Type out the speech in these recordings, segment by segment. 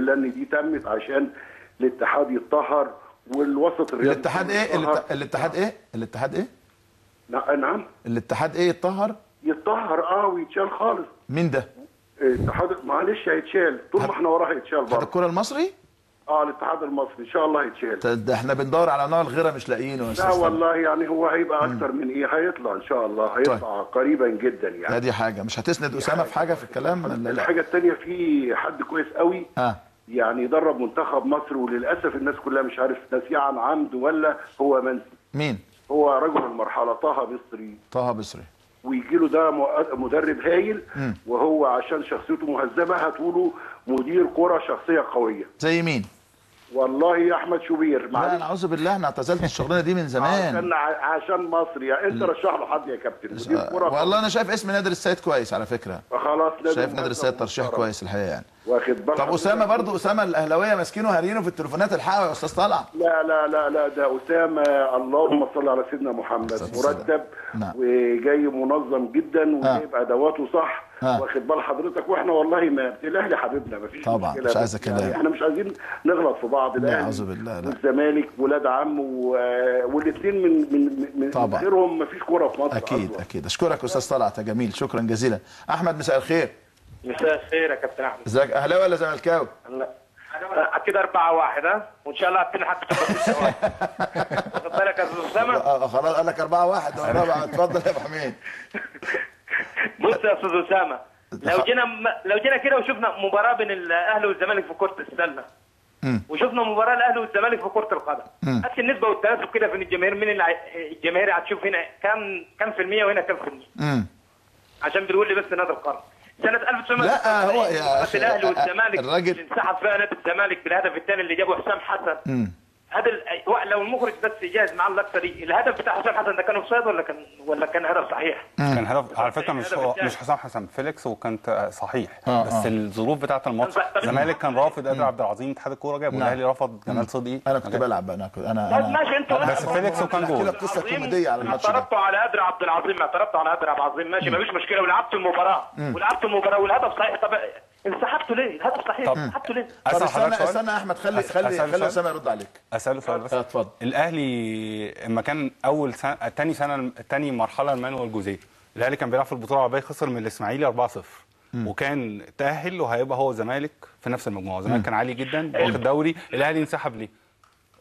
لله ان دي تمت عشان الاتحاد يتطهر والوسط الرياضي. الاتحاد ايه؟ الاتحاد ايه؟ الاتحاد ايه؟ نعم، الاتحاد ايه يتطهر؟ يتطهر ويتشال خالص. مين ده؟ الاتحاد معلش هيتشال، طول ما احنا وراه هيتشال برضه. اتحاد الكره المصري؟ الاتحاد المصري ان شاء الله هيتشال. ده احنا بندور على نوع الغيرة مش لاقيينه. لا والله يعني هو هيبقى اكتر من ايه، هيطلع ان شاء الله، هيطلع. طيب. قريبا جدا يعني. لا دي حاجة مش هتسند اسامة في حاجة في الكلام. لا. الحاجة الثانية، في حد كويس قوي يعني يدرب منتخب مصر، وللاسف الناس كلها مش عارف ناسيه عن عمد ولا هو منسي. مين؟ هو رجل المرحلة، طه بصري. طه بصري ويجي له ده مدرب هايل، وهو عشان شخصيته مهذبة هتقوله مدير كره شخصية قوية. زي مين؟ والله يا احمد شوبير. معلش لا اعوذ بالله، انا اعتزلت الشغلانة دي من زمان. عشان مصر يعني. انت رشح له حد يا كابتن مدير كره. والله انا شايف اسم نادر السيد كويس على فكرة. خلاص، شايف نادر السيد ترشيح كويس الحقيقة يعني. واخد بالك. طب اسامة برضو، اسامة الاهلاوية ماسكينه هارينه في التليفونات، الحقه يا استاذ طلعت. لا لا لا لا، ده اسامة اللهم صل على سيدنا محمد، مرتب. نعم. وجاي منظم جدا وجايب ادواته صح. واخد بال حضرتك. واحنا والله ما الاهلي حبيبنا، ما فيش طبعا مشكلة، مش عايز كلام يعني، احنا مش عايزين نغلط في بعض. الاهلي اعوذ بالله، لا. والزمالك ولاد عم، والاثنين من من غيرهم ما فيش كورة في مصر. اكيد أصلاً. اكيد. اشكرك استاذ طلعت يا جميل، شكرا جزيلا. احمد مساء الخير. مساء الخير يا كابتن احمد. ازيك، اهلاوي ولا زملكاوي؟ لا اكيد 4-1 وان شاء الله هتلحق. واخد بالك يا استاذ اسامة؟ خلاص قال لك 4-1. اتفضل يا ابو حميد. بص يا استاذ اسامة، لو جينا كده وشفنا مباراة بين الاهلي والزمالك في كره السلة، وشفنا مباراة الاهلي والزمالك في كره القدم، هات النسبة والتناسب كده في الجماهير، مين اللي الجماهير هتشوف هنا كام في المية وهنا كام في المية؟ عشان بتقول لي بس نادي القرن سنة 1900. لا هو يا اخي الاهلي والزمالك اللي انسحب فيها نادي الزمالك بالهدف الثاني اللي جابه حسام حسن. هذا لو المخرج بس يجهز معاه اللقطة دي، الهدف بتاع حسام حسن ده كان offside ولا كان هدف صحيح؟ كان هدف على فكرة، مش حسام حسن، فيليكس، وكانت صحيح. بس الظروف بتاعه الماتش، الزمالك كان رافض قادر عبد العظيم، اتحاد الكورة جابه، والاهلي رفض جمال صدقي. انا كنت بلعب، انا كنت انا ماشي. انتوا بس فيليكس وكان جول. قصة كوميدية على الماتش ده. اعترضتوا على قادر عبد العظيم، اعترضتوا على قادر عبد العظيم، ماشي مفيش مشكلة، ولعبتوا المباراة والهدف صحيح. طب انسحبتوا ليه؟ الهدف صحيح، انسحبتوا ليه؟ طب استنى يا احمد، خلي خلي اسامة يرد عليك. اساله سؤال بس. اتفضل. الاهلي اما كان اول سنة، ثاني سنة، ثاني مرحلة المانويل جوزيه، الاهلي كان بيلعب في البطولة العربية، خسر من الاسماعيلي 4-0، وكان تاهل وهيبقى هو الزمالك في نفس المجموعة. الزمالك كان عالي جدا واخد دوري، الاهلي انسحب ليه؟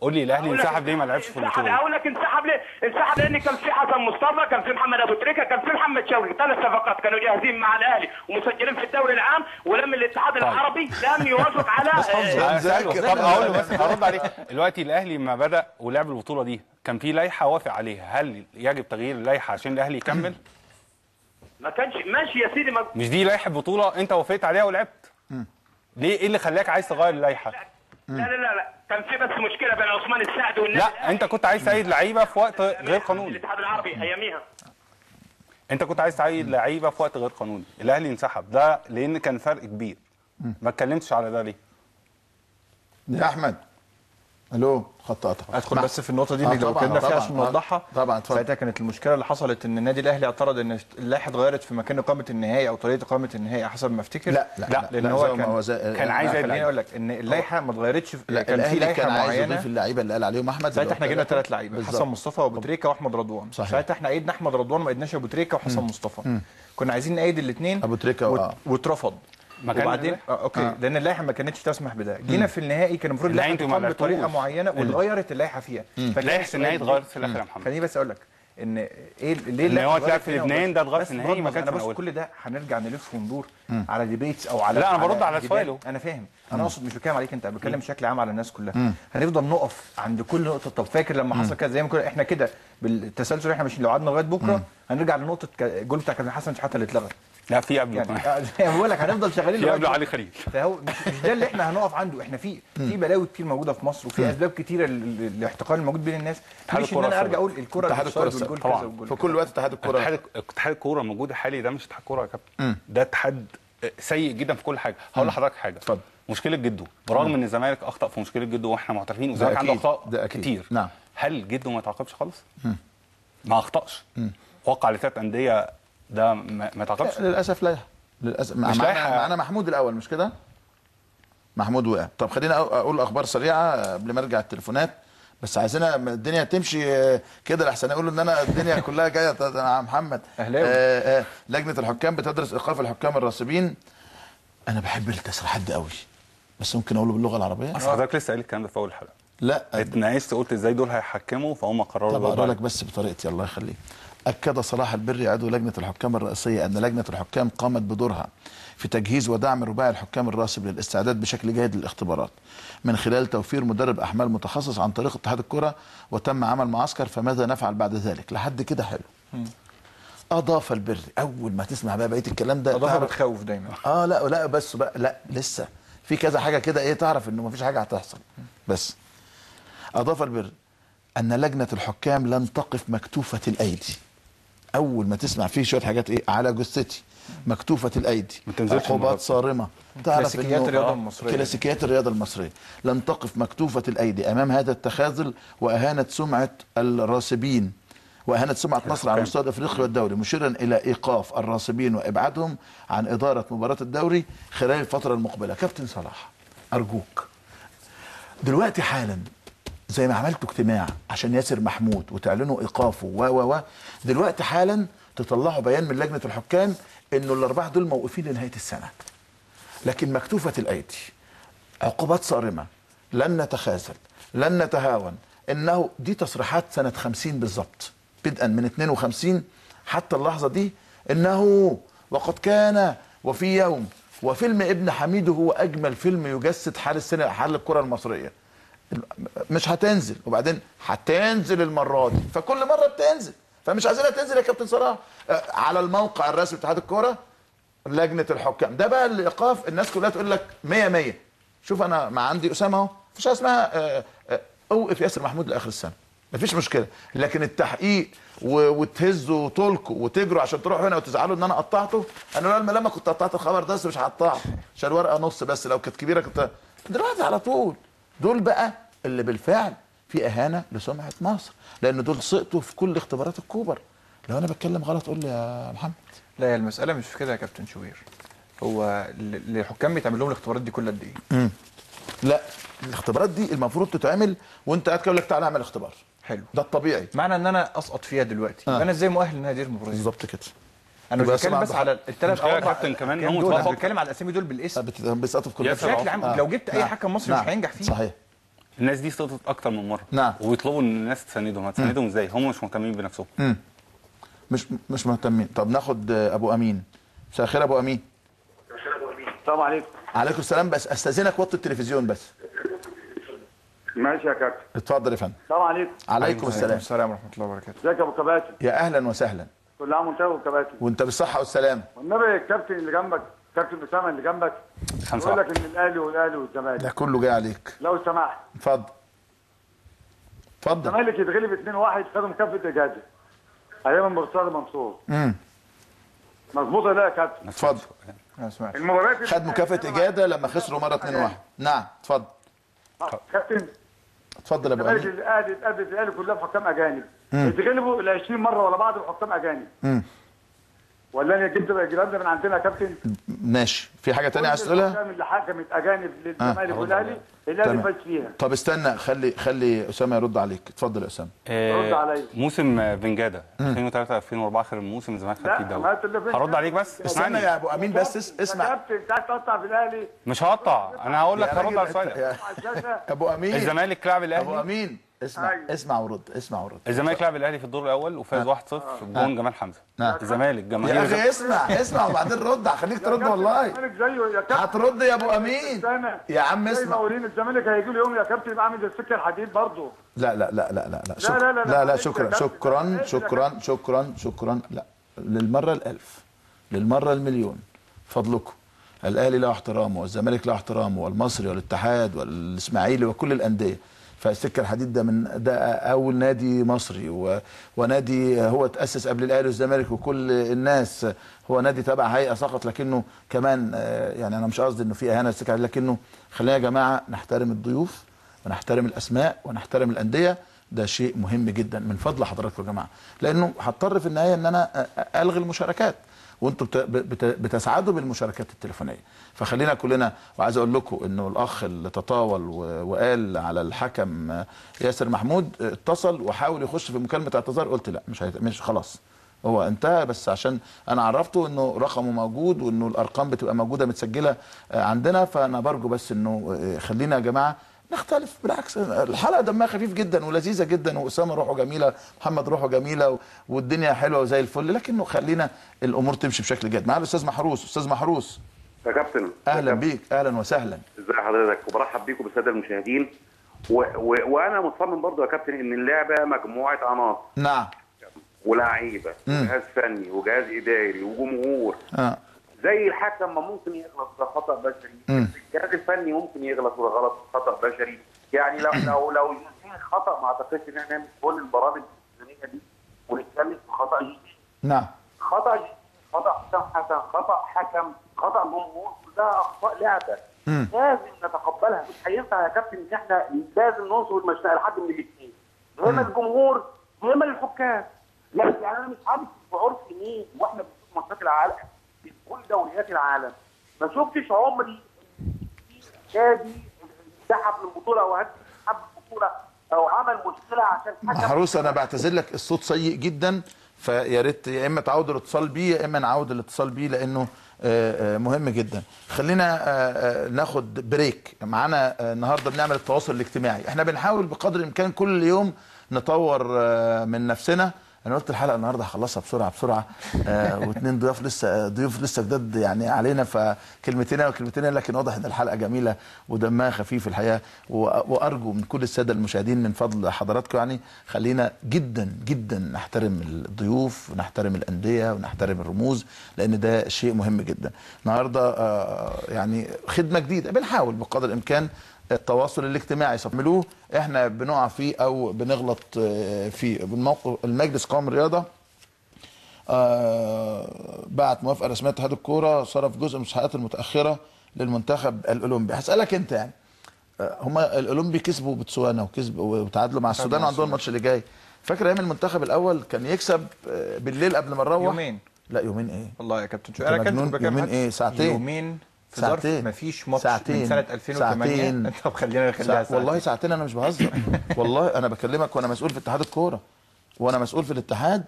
قول لي الاهلي انسحب ليه ما لعبش في البطولة؟ اقول لك انسحب ليه؟ انسحب لان كان في حسن مصطفى، كان في محمد ابو تريكه، كان في محمد شوقي، 3 صفقات كانوا جاهزين مع الاهلي ومسجلين في الدوري العام، ولم الاتحاد العربي لم يوافق على. طب اقول له بس هرد عليك دلوقتي. الاهلي ما بدا ولعب البطولة دي كان في لائحة وافق عليها، هل يجب تغيير اللائحة عشان الاهلي يكمل؟ ما كانش ماشي يا سيدي، مش دي لائحة بطوله انت وافقت عليها ولعبت. ليه؟ ايه اللي خلاك عايز تغير اللائحة؟ لا لا لا لا، كان في بس مشكلة بين عثمان السعد والنادي. لا انت كنت عايز تعيد لعيبة في وقت غير قانوني. الاتحاد العربي اياميها انت كنت عايز تعيد لعيبة في وقت غير قانوني، الاهلي انسحب ده لان كان فرق كبير. ما اتكلمتش على ده ليه؟ يا احمد الو، خط قطع. ادخل بس في النقطة دي اللي لو كنا فيها عشان نوضحها. طبعا ساعتها كانت المشكلة اللي حصلت ان النادي الاهلي اعترض ان اللائحة اتغيرت في مكان اقامه النهائي او طريقه اقامه النهائي حسب ما افتكر. لا لا لا، لان هو كان عايز، خليني اقول لك ان اللائحة ما اتغيرتش. كان في لائحة معينة عايز يضيف اللعيبة اللي قال عليهم احمد. ساعتها احنا جبنا 3 لعيبة، حسن مصطفى وابو تريكه واحمد رضوان. ساعتها احنا ايدنا احمد رضوان، ما ايدناش ابو تريكه وحسن مصطفى. كنا عايزين نأيد الاثنين، ابو تريكه واترفض. وبعدين okay لان اللائحة ما كانتش تسمح بده. جينا في النهائي كان المفروض اللائحة تقام بطريقة معينة واتغيرت اللائحة فيها. لائحة النهائي اتغيرت في الاخر يا محمد. خليني بس اقول لك ان ايه ليه اللائحة هو اتلعب في لبنان ده اتغير في النهائي ما كانش. انا بس كل ده هنرجع نلف وندور على debates او على لا انا برد على سؤاله. انا فاهم، انا اقصد مش بتكلم عليك انت، بتكلم بشكل عام على الناس كلها. هنفضل نقف عند كل نقطة. طب فاكر لما حصل كده زي ما كنا احنا كده بالتسلسل، احنا مش لو قعدنا لغاية بكره هنرجع لنقطة الجول بتاع كابتن حسن شحاته اللي اتلغى. لا في قبله يعني بقول لك هنفضل شغالين في قبله علي خليل. فهو مش ده اللي احنا هنقف عنده. احنا في بلاوي كتير موجودة في مصر، وفي اسباب كتيرة للاحتقان الموجود بين الناس. مش ان انا ارجع اقول الكره اتحاد الكره طبعا في كل وقت. اتحاد الكره، اتحاد الكورة موجود حالي ده مش اتحاد كورة يا كابتن، ده اتحاد سيء جدا في كل حاجة. هقول لحضرتك حاجة. اتفضل. مشكلة جده، برغم ان الزمالك اخطا في مشكلة جده واحنا معترفين، والزمالك عنده اخطاء كتير. نعم. هل جده ما تعاقبش خالص؟ ما اخطاش، وقع لثلاث اندية، ده ما تعاقبش للاسف. لائحة للاسف. معانا محمود الاول مش كده؟ محمود وقع. طب خلينا اقول اخبار سريعة قبل ما ارجع التليفونات، بس عايزينها الدنيا تمشي كده لحسن اقول ان انا الدنيا كلها جاية مع محمد. اهلاوي. لجنة الحكام بتدرس ايقاف الحكام الراسبين. انا بحب التصريحات دي قوي، بس ممكن اقوله باللغة العربية؟ اصل حضرتك لسه قايل الكلام ده في اول حلقة. لا اتناقشت، قلت ازاي دول هيحكموا، فهم قرروا. طب اقرا لك بس بطريقتي الله يخليك. أكد صلاح البري عضو لجنة الحكام الرئيسية أن لجنة الحكام قامت بدورها في تجهيز ودعم رباعي الحكام الراسب للاستعداد بشكل جيد للاختبارات من خلال توفير مدرب أحمال متخصص عن طريق اتحاد الكرة، وتم عمل معسكر، فماذا نفعل بعد ذلك؟ لحد كده حلو. أضاف البري، أول ما تسمع بقى بقية الكلام ده أضافة بتخوف دايما. لا لا بس بقى، لا لسه في كذا حاجة كده، إيه تعرف إنه مفيش حاجة هتحصل. بس أضاف البري أن لجنة الحكام لن تقف مكتوفة الأيدي. أول ما تسمع فيه شوية حاجات إيه على جثتي، مكتوفة الأيدي، عقوبات صارمة، تعرف كلاسيكيات الرياضة المصرية، كلاسيكيات الرياضة المصرية، لن تقف مكتوفة الأيدي أمام هذا التخاذل وأهانة سمعة الراسبين وأهانة سمعة مصر على المستوى الأفريقي والدولي، مشيرا إلى إيقاف الراسبين وإبعادهم عن إدارة مباراة الدوري خلال الفترة المقبلة. كابتن صلاح أرجوك دلوقتي حالا، زي ما عملتوا اجتماع عشان ياسر محمود وتعلنوا ايقافه و دلوقتي حالا تطلعوا بيان من لجنة الحكام انه الاربعة دول موقفين لنهاية السنة، لكن مكتوفه الايدي، عقوبات صارمة، لن نتخاذل، لن نتهاون. انه دي تصريحات سنة 50 بالظبط، بدءا من 52 حتى اللحظة دي، انه وقد كان وفي يوم. وفيلم ابن حميدو هو اجمل فيلم يجسد حال السنة، حال الكره المصرية. مش هتنزل، وبعدين هتنزل المرة دي، فكل مرة بتنزل، فمش عايزينها تنزل يا كابتن صلاح. على الموقع الرسمي اتحاد الكورة لجنة الحكام، ده بقى الايقاف، الناس كلها تقول لك 100 100. شوف انا ما عندي اسامة اهو، مفيش حاجة اسمها اوقف ياسر محمود لاخر السنة، مفيش مشكلة، لكن التحقيق وتهزوا وتلقوا وتجروا عشان تروحوا هنا وتزعلوا ان انا قطعته. انا لما كنت قطعت الخبر ده بس مش هقطعه عشان ورقة نص بس، لو كانت كبيرة كنت دلوقتي على طول. دول بقى اللي بالفعل في اهانه لسمعه مصر، لان دول سقطوا في كل اختبارات الكوبر. لو انا بتكلم غلط قول لي يا محمد. لا هي المسالة مش في كده يا كابتن شوبير، هو الحكام بيتعمل لهم الاختبارات دي كل قد ايه؟ لا الاختبارات دي المفروض تتعمل وانت قاعد كده يقول لك تعالى اعمل اختبار. حلو، ده الطبيعي. معنى ان انا اسقط فيها دلوقتي انا ازاي مؤهل ان انا ادير مباراة؟ بالظبط كده. انا مش بتكلم بس على الثلاث او اربع كابتن، كمان هم انا بتكلم على الاسامي دول بالاسم، بيسقطوا في كل بشكل عام. لو جبت اي حكم مصري مش هينجح فيه. صحيح، الناس دي سقطت اكتر من مرة. نعم. وبيطلبوا ان الناس تساندهم. هتساندهم ازاي؟ هم مش مهتمين بنفسهم. مش مهتمين. طب ناخد ابو امين. مساء الخير ابو امين. السلام عليكم. عليكم السلام. بس استاذنك وطي التلفزيون بس. ماشي يا كابتن. اتفضل يا فندم. السلام عليكم. عليكم السلام. السلام ورحمة الله وبركاته. ازيك يا ابو كباتن؟ يا اهلا وسهلا. كل عام وانت ابو كباتن. وانت بالصحة والسلامة. والنبي الكابتن اللي جنبك، كابتن اسامة اللي جنبك، بيقول لك ان الاهلي والاهلي والزمالك ده كله جاي عليك. لو سمحت. اتفضل اتفضل. الزمالك يتغلب 2-1، خدوا مكافاة اجازه ايام مرتضى منصور. مظبوط ولا لا يا كابتن؟ اتفضل. انا سمعت. المباريات خد مكافاة اجاده لما خسروا مرة 2-1. نعم اتفضل كابتن. اتفضل يا ابو امين. الاهلي اتقابل الاهلي كلها بحكام اجانب، اتغلبوا ال 20 مرة ورا بعض بحكام اجانب. ولا انا جبت الكلام ده من عندنا يا كابتن؟ ماشي، في حاجة ثانية عايز تقولها؟ الحكام اللي حكمت اجانب للزمالك والاهلي، الاهلي فاز فيها. طب استنى، خلي اسامة يرد عليك. اتفضل يا اسامة. رد عليا. موسم فنجاده 2003 2004 اخر الموسم الزمالك خد فيه الدوري. هرد عليك بس استنى يا ابو امين بس اسمع. يا كابتن انت عايز تقطع في الاهلي؟ مش هقطع، انا هقول لك هرد على سؤالك. ابو امين، الزمالك لعب الاهلي. ابو امين اسمع. أيوة. اسمع ورد، اسمع ورد. الزمالك لعب الاهلي في الدور الاول وفاز 1-0 بجون جمال حمزة. الزمالك جماهير يا اخي اسمع اسمع وبعدين رد، هخليك ترد والله. هترد يا ابو امين يا عم. اسمع، الزمالك هيجي له يوم يا كابتن يبقى عامل زي السكة الحديد برضه. لا لا لا لا لا لا لا لا لا شكرا شكرا شكرا شكرا شكرا. لا، للمرة الالف، للمرة المليون، فضلكم. الاهلي له احترامه والزمالك له احترامه والمصري والاتحاد والاسماعيلي وكل الاندية. فالسكه الحديد ده من ده اول نادي مصري ونادي هو اتاسس قبل الاهلي والزمالك وكل الناس، هو نادي تبع هيئة سقط، لكنه كمان يعني انا مش قصدي انه في اهانه للسكه الحديد، لكنه خلينا يا جماعة نحترم الضيوف ونحترم الاسماء ونحترم الاندية. ده شيء مهم جدا من فضل حضراتكم يا جماعة، لانه هضطر في النهاية ان انا الغي المشاركات، وانتم بتسعدوا بالمشاركات التليفونيه. فخلينا كلنا، وعايز اقول لكم انه الاخ اللي تطاول وقال على الحكم ياسر محمود اتصل وحاول يخش في مكالمة اعتذار، قلت لا مش خلاص هو انتهى، بس عشان انا عرفته انه رقمه موجود وانه الارقام بتبقى موجودة متسجله عندنا. فانا برجو بس انه خلينا يا جماعة نختلف، بالعكس الحلقة دمها خفيف جدا ولذيذه جدا، واسامة روحه جميلة، محمد روحه جميلة، والدنيا حلوة وزي الفل، لكنه خلينا الامور تمشي بشكل جيد. معانا الاستاذ محروس. استاذ محروس يا كابتن، اهلا بيك. اهلا وسهلا. ازي حضرتك، وبرحب بيكم بالساده المشاهدين. وانا مصمم برضو يا كابتن ان اللعبة مجموعة عناصر. نعم. ولاعيبه وجهاز فني وجهاز اداري وجمهور. زي الحكم ما ممكن يغلط ده خطا بشري، الجهاز الفني ممكن يغلط وده غلط خطا بشري. يعني لو لو جزئين خطا ما اعتقدش ان احنا نعمل كل البرامج التلفزيونية دي ونتكلم في خطا جزئي. نعم. خطا جزئي، خطا حسام حسن، خطا حكم، خطا جمهور، كلها اخطاء لعبه. لازم نتقبلها. مش هينفع يا كابتن ان احنا لازم ننصب المشنقه لحد من الاثنين، يا اما الجمهور يا اما الحكام. لا يعني انا مش عارف في عرف مين، واحنا بنشوف ماتشات العالم في كل دوريات العالم ما شفتش عمري نادي انسحب من البطولة او سحب البطولة او عمل مشكلة عشان حكم. محروس انا بعتذر لك، الصوت سيء جدا، فيا ريت يا اما تعود الاتصال بيه يا اما نعود الاتصال بيه لانه مهم جدا. خلينا ناخد break. معانا النهارده بنعمل التواصل الاجتماعي، احنا بنحاول بقدر الامكان كل يوم نطور من نفسنا. انا قلت الحلقة النهارده هخلصها بسرعة بسرعة، واثنين ضيوف لسه، ضيوف لسه جداد يعني علينا، فكلمتين وكلمتين، لكن واضح ان الحلقة جميلة ودمها خفيف الحقيقة. وارجو من كل السادة المشاهدين من فضل حضراتكم يعني خلينا جدا جدا نحترم الضيوف ونحترم الاندية ونحترم الرموز، لان ده شيء مهم جدا. النهارده يعني خدمة جديدة بنحاول بقدر الامكان التواصل الاجتماعي صملوه، احنا بنقع فيه او بنغلط فيه. بالموقف المجلس قوام الرياضة بعت موافقة رسمية اتحاد الكورة، صرف جزء من المستحقات المتاخرة للمنتخب الاولمبي. هسالك انت يعني، هما الاولمبي كسبوا بتسوانا وكسبوا وتعادلوا مع السودان وعندهم الماتش اللي جاي. فاكر ايام المنتخب الاول كان يكسب بالليل قبل ما نروح يومين؟ لا يومين ايه والله يا كابتن، شو انا كنت يومين ايه، ساعتين، يومين في ظرف مفيش ماتش من سنة 2008. طب خلينا نخليها ساعتين. والله ساعتين، انا مش بهزر والله انا بكلمك وانا مسؤول في اتحاد الكورة، وانا مسؤول في الاتحاد.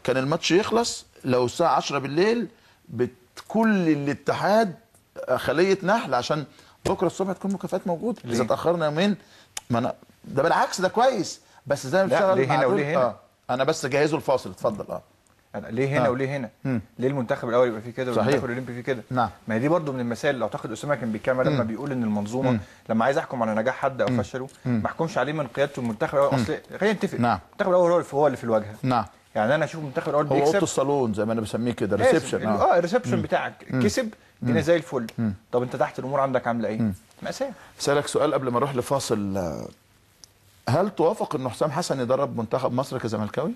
كان الماتش يخلص لو الساعة 10 بالليل بكل الاتحاد خليه نحل عشان بكره الصبح تكون مكافآت موجودة. اذا اتاخرنا يومين ما انا ده بالعكس ده كويس، بس زي ما بتشتغل ليه هنا وليه هنا. انا بس جهزوا الفاصل، اتفضل. ليه هنا وليه هنا؟ ليه المنتخب الاول يبقى فيه كده والمنتخب الاولمبي فيه كده؟ نعم. ما هي دي برضو من المسائل اللي اعتقد اسامة كان بيتكلم لما بيقول ان المنظومة لما عايز احكم على نجاح حد او فشله ما احكمش عليه من قيادته المنتخب الاول. اصل خلينا نتفق، نعم. المنتخب الاول هو اللي في الواجهة. نعم. يعني انا اشوف المنتخب الاول بيكسب، هو اوضة الصالون زي ما انا بسميه كده، reception. ال reception بتاعك كسب، الدنيا زي الفل. طب انت تحت الامور عندك عامله ايه؟ مأساة. اسالك سؤال قبل ما اروح لفاصل، هل توافق ان حسام حسن يدرب منتخب مصر كزملكاوي؟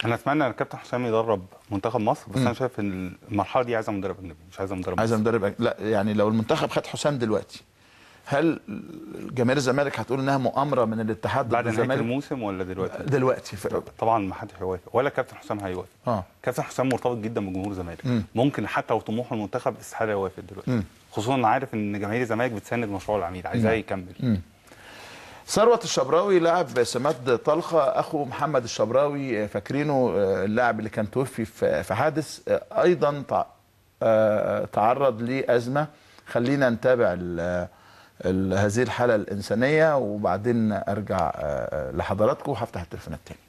انا اتمنى ان الكابتن حسام يدرب منتخب مصر، بس انا شايف ان المرحلة دي عايزه مدرب اجنبي، مش عايزه مدرب. عايزه مدرب لا، يعني لو المنتخب خد حسام دلوقتي هل جماهير الزمالك هتقول انها مؤامرة من الاتحاد بعد نهاية الموسم ولا دلوقتي؟ دلوقتي طبعا ما حدش هيوافق ولا كابتن حسام هيوافق. كابتن حسام مرتبط جدا بجمهور الزمالك، ممكن حتى لو طموحه المنتخب استحالة يوافق دلوقتي، خصوصا ان عارف ان جماهير الزمالك بتساند مشروع العميد، عايزاه يكمل. ثروت الشبراوي لاعب سماد طلخه، اخو محمد الشبراوي، فاكرينه اللاعب اللي كان توفي في حادث، ايضا تعرض لازمه. خلينا نتابع هذه الحالة الانسانية وبعدين ارجع لحضراتكم وهفتح التليفونات تاني.